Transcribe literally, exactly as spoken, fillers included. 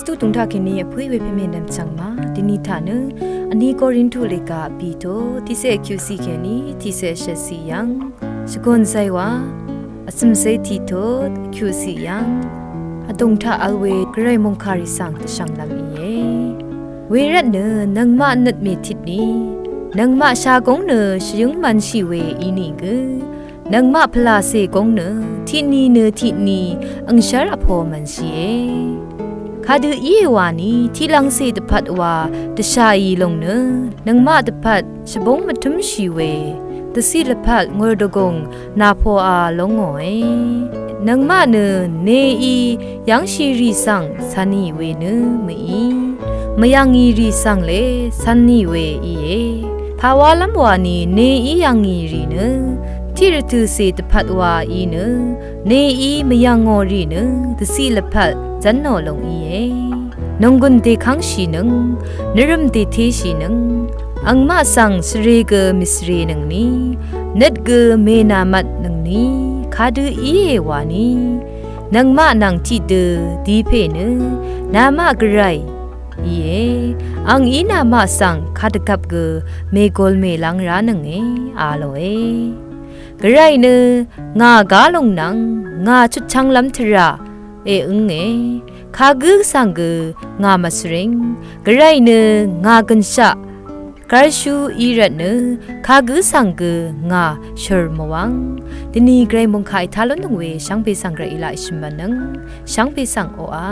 Tuq tungtaq kèní vpǿì we pèmè nvmchvng ma, dvni taq nø vní Korintu lèga vbì to tiqsè vkyuqsiq kèní tiqsè shvtsi yv̀ng, shvgùn zaywa vsø̀msé tiq to vkyuqsiq yv̀ng, vdùng taq vl we gvray mòngkàrì svng dvshv̀nglv́m íe. Wervt nø nøngmaq nøt mètit ni, nøngmaq shagóng nø shvyǿng mvnshì we ínìgø, nøngmaq pvlacè góng nø tiqni nø tiqni angshv́r vpo mvnshìe. Kadø íe wani tiqlvngcè dvpvt wa dvshàì lòng nø nøngmaq dvpvt shvbóng mvtǿmshì we dvciq lvpat ngòrdvgùng nàpoa lóngòe. Nøngmaq nø neí yv́ngshì rì svng cv̀nì we nø mví, mvyv̀ngì rì svng le cv̀nì we íe. Pàwálv́m wani neí yv̀ngì rì nø tiqrvtø̀cè dvpvt wa í nø, neí mvyv̀ngò rì nø dvciq lvpat zv́nò lòng íe. Nònggùn dèkv́ngshìnøng, nvrø̀m dèteshìnøng, angmaq svng svre gø mìsvrenøngni, nøt gø mènàmvtnøngni, kadø íe wani, nøngmaq nvng tiqdø dipè nø namaq gvray íe, ang í namaq svng kadvgvp gø mègol mèlv́ng ránønge a lòe. Gvray nø ngà gá lòng nvng ngà chutchv́nglv́m tvrà èǿnge. Kagǿ svng gø ngà mvsvring, gvray nø ngà gønshaq gv́rshú í rvt nø kagǿ svng gø ngà shø̀r mvwv́ng. Dvni gvray mòngkà ètá lónøng we shvngbe svng gvray èlaq èshø̀m mvnøng, shvngbe svng oqà.